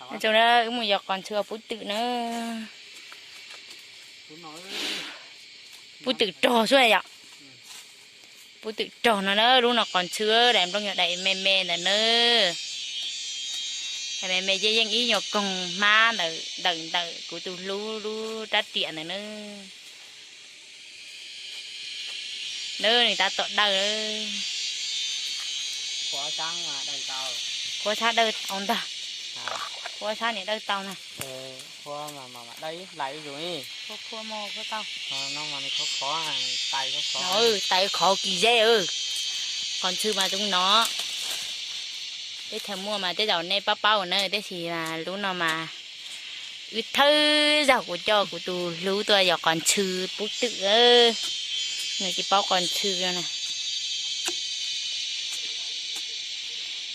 Ua tsaug na, wb mus yos qos ntxhw ua pub twm na. Pub twm rog xwb yom. Pub twm rog no na, lub no qos ntxhw, daim nplooj nyuag daim me me ntawm na. Daim me me yeej yeej ib nyuag koog hmab ntawm ntawm ntawm kuv tus hlub lub rab riam ntawm na. Nws tab tom dawj. Qhuav sab dawj tau ntag. Qhuav sab niam dawj tau na. Qhuav qhuav tau. Tais khov kis zeb. Qos ntxhw mas zoo no. Teb chaws muaj mas tej zaum nej paub paub na, tab sis mas lub no mas wb thawj zaug kuv coj kuv tus hlub tuaj yos qos ntxhw pub twm. Nws tsis paub qos ntxhw no na.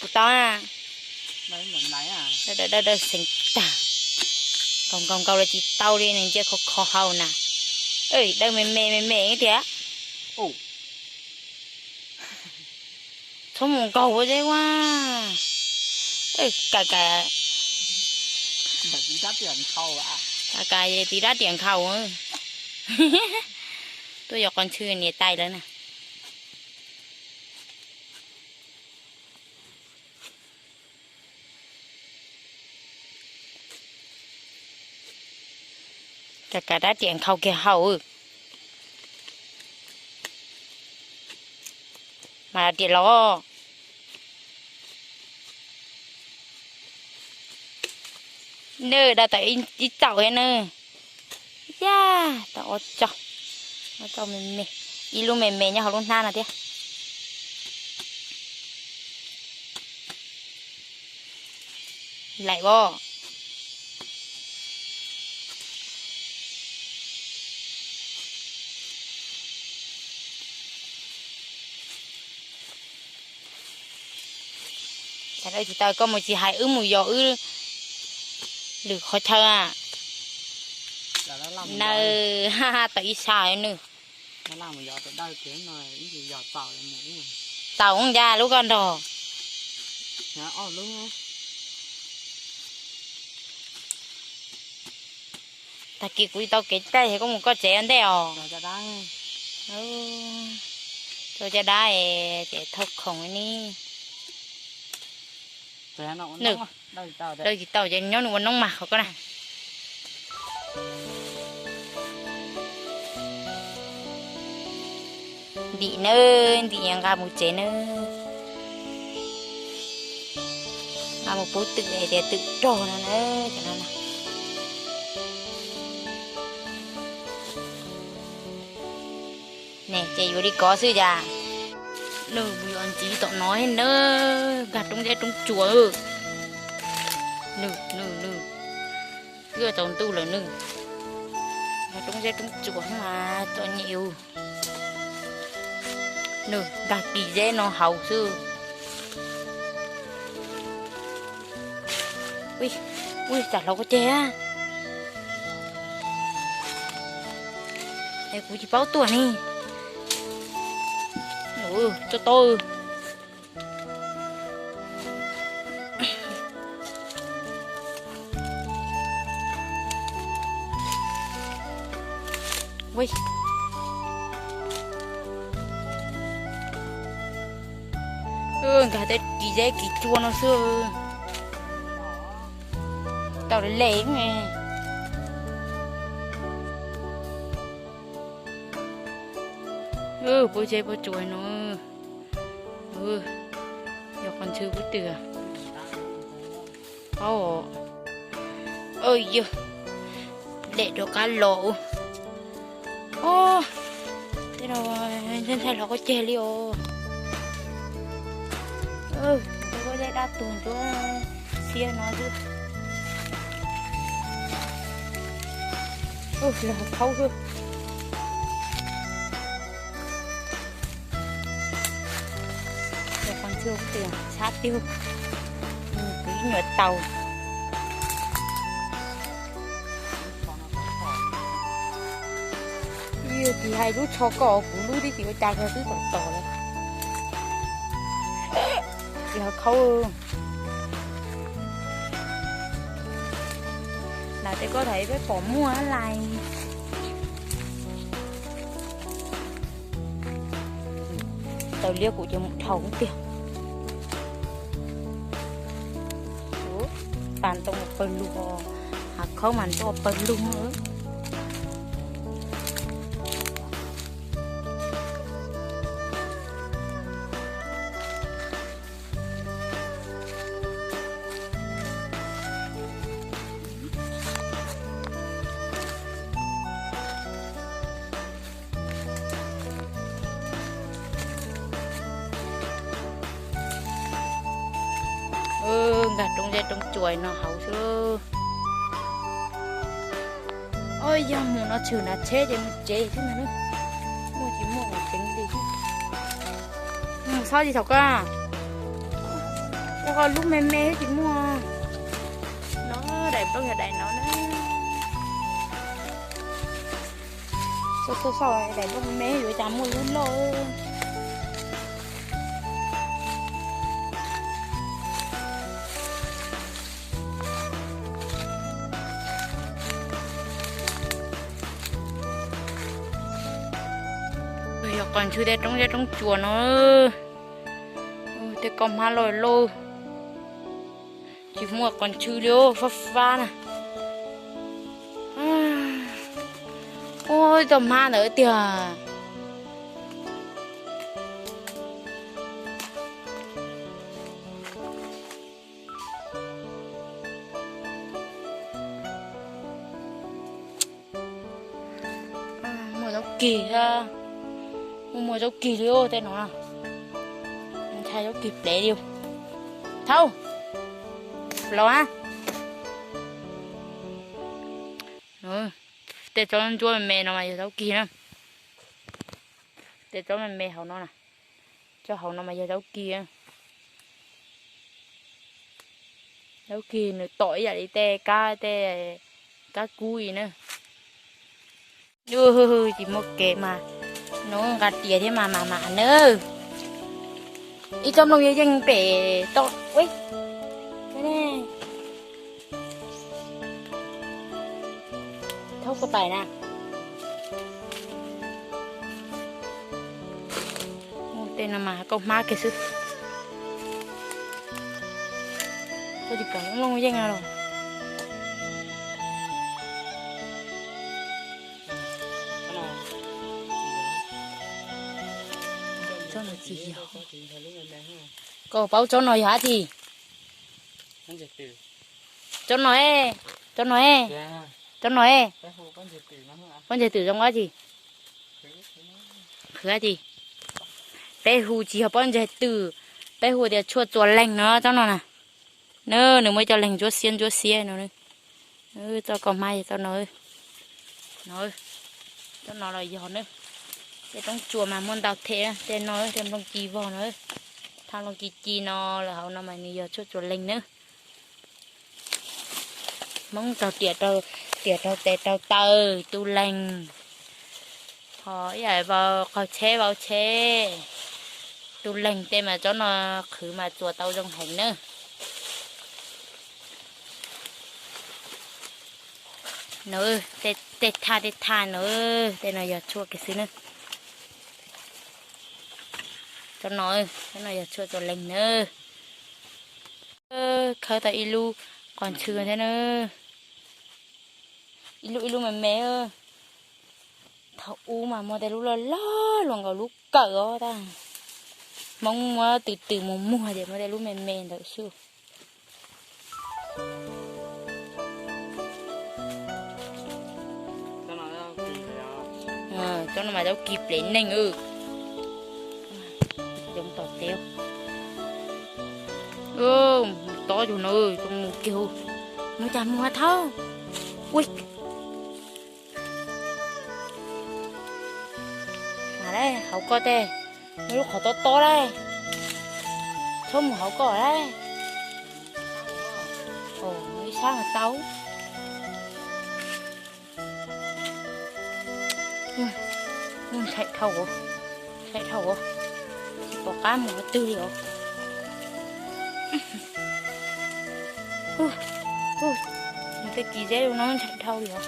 Kuv tau na. Dawj dawj xeev tag. Nkaus nkaus nkaus los tsis tau li, nws ntsia kho kho hau na. Dawj me me me me tiag. Txhob mus nkaug ua zeb ua. Ka ka, ka ka tis rab riam nkhaus. Tuaj yos qos ntxhw niam tais lawv na. Ka ka rab riam nkhaus kiag hau. Mas rab riam los. Nws da tawm ib txaum thiab nws. Yaj, tau ob txaum, ob txaum me me, ib lub me me nyob hauv lub hnab no thiab. Laim os. Tsis tau, koj mus tsis hais wb mus yos wb lwm qhov chaw. Nws tawm ib sab nws. Tau ncaj lub koj nrog. Tag kis kuv tau kev caij es koj mus koj tsev ua ntej os. Tau caj dab ces thauj khoom ni. Nws tsis tau ces nyob nws ua noob mas qhov koj na. Ntim nawb, ntim nqa mus tsev nawb. Nqa mus pub twm tias twm rog no na. Ne ces yuav li ko xwb cas. Nws mus yos ntxiv tom no na, nkag roob zeb roob tsuas. Nws, nws, nws, twb tsaus ntuj lawm nws. Nkag roob zeb roob tsuas mas txom nyem. Nws nkag kis zeb no haus xwb. Ui, tsam hlau koj ceg. Es kuv tsis paub tuaj ne. Tso tau. Nkag tej kis zeb kis tsua no xwb. Tau le. Puab zeb puab tsua no. Yog qhov ntxhw pub twg. Aub, yog lem rov qab los. Tej no ntshai ntshai hlau koj ceg li os. Tej koj zeb dab tuag ntsuab xiab no xwb. Los khaub xwb. Qhov ntxhw pub twg sab tiag, kuv ib nyuag tau. Tsis hais lub tsho koj kuv lub tib si ua cas koj twb tom tom lawm. Los khaub. Tej koj tham peb pom muaj lais. Taws liab kuv ces mus dhau tiag. Pas ntoo pawg lug, hav khaub mas ntoj pawg lug. Nkag roob zeb roob tsuas no hauv xwb. Oj, yog mus no tshwm nram tsheb ces mus tsev xwb ntag. Muaj tsis muaj mus tsev li xwb. Mus txhob tsis thaum koj, koj lub me me tsis muaj. No daim nplooj yog daim no na. Xauj xauj daim nplooj me yuav cas muaj lub loj. Yog qos ntxhw tej roob zeb roob tsuas no, tej kaus hmab loj loj, tsis muaj qos ntxhw li, fab fab na. Ua tau hmab ntawd tiag. Muaj zaub kig, muaj muaj zaub kig li tej no. Ntshai zaub kig plev li. Thaub, los a. Tej tsob ntsuab me me no mas yog zaub kig na. Tej tsob me me hauv no na, tsob hauv no mas yog zaub kig. Zaub kig nws tom ib yam li tej kab, tej kab kub li na. Tsis muaj kev mas no nqa riam thiab mas mas mas na. Ib tsob nplooj yeej yeej pem toj. Thaub koj pais na. Tej no mas kaus hmab kiag xwb. Koj tsis pom nplooj yeej no los? Tsob no tsis yog. Koj paub tsob no yog dab tsi? Tsob no, tsob no, tsob no, pob ntseg twm zoo dab tsi? Qhwv dab tsi? Peb hu tsis yog pob ntseg twm, peb hu tias tshuaj txuas leeg no tsob no na. Nws muaj ib co leeg ntsuab xiab ntsuab xiab no. Txoj kaus hmab yog txoj no. No, tsob no los yog na. Tej roob tsuas mas muaj ntau them, tej no tej nplooj ci vog no. Thaj nplooj ci ci no lawm hauv no mas nws yog tshuaj txuas leeg na. Hmoob raug riam, riam raug tes raug taw tu leeg, ho ib yam vau qaug tsheb vau tsheb, tu leeg tej mas tsob no qhwv mas txuas tau zoo heev na. No, tej thaj tej thaj no, tej no yog tshuaj kiag xwb na. Tsob no, tsob no yog tshuaj txuas leeg na. Khawb tau ib lub qos ntxhw thiab na. Ib lub ib lub me me. Thaum ub mas muaj tej lub loj loj luas nkaus lub kawm os tab. Hmoob muab tws tws mus muag ces muaj tej lub me me ntawd xwb. Tsob no mas zaub kig plev neeg. Yoov tom tev. Mus tob yug no, mus kiag hu. Mus cas mus Thaub. Ui, mas hauv koj tej, muaj lub qhov tob tob lawm. Txhob mus hauv koj lawm. Ib sab mas tau. Ntshai dhau, ntshai dhau, tsis pom qab mus qhov twg li os. Tej kis zeb no ntshai dhau li os.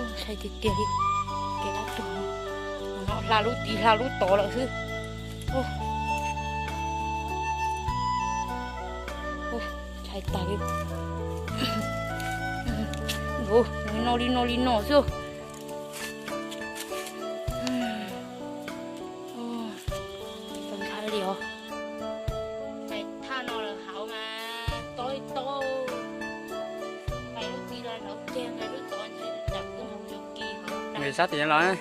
Ntshai tiag tiag li. Kev lab tuag no hla lub tid hla lub tod lawm xwb. Ntshai tas li. Li no li no li no xwb. Ntshai li os. Thaj no lawm hauv mas tob tob. Nqis lub tid los nrov kiag, nqis lub tod ntshe tsam kuv mus cov kis hauv. Nqis sab tid los.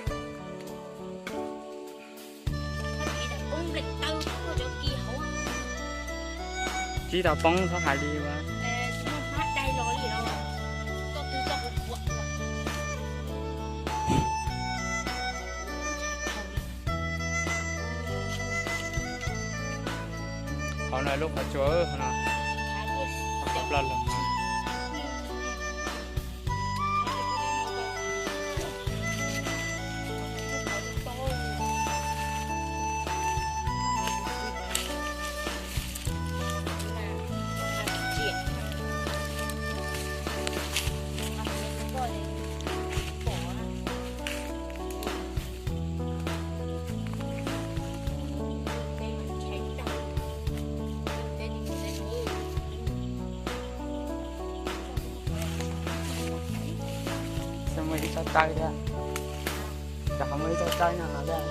Tsib tau poob txhob hais li. Qhov no lub qhov tsua no. Qhov ploj los. Muaj ib tsob tsaib thiab. Ces ho muaj ib tsob tsaib no no thiab.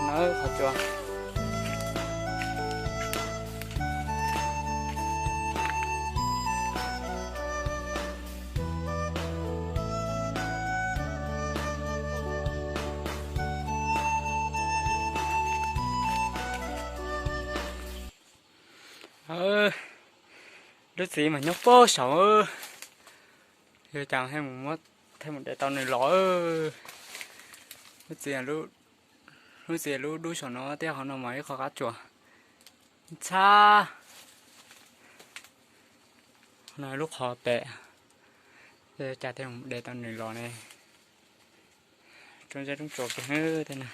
No qhov tsua. Lub txiv mas nyob puag saud. Yog cas thiaj mus de tau nws los. Lub txiv, lub txiv lub dub saum no thiab, hauv no mas ib qho qab tsuas ntxhab. No lub qhov pem, yog cas thiaj mus de tau nws los ne. Roob zeb roob tsuas kiag tej no.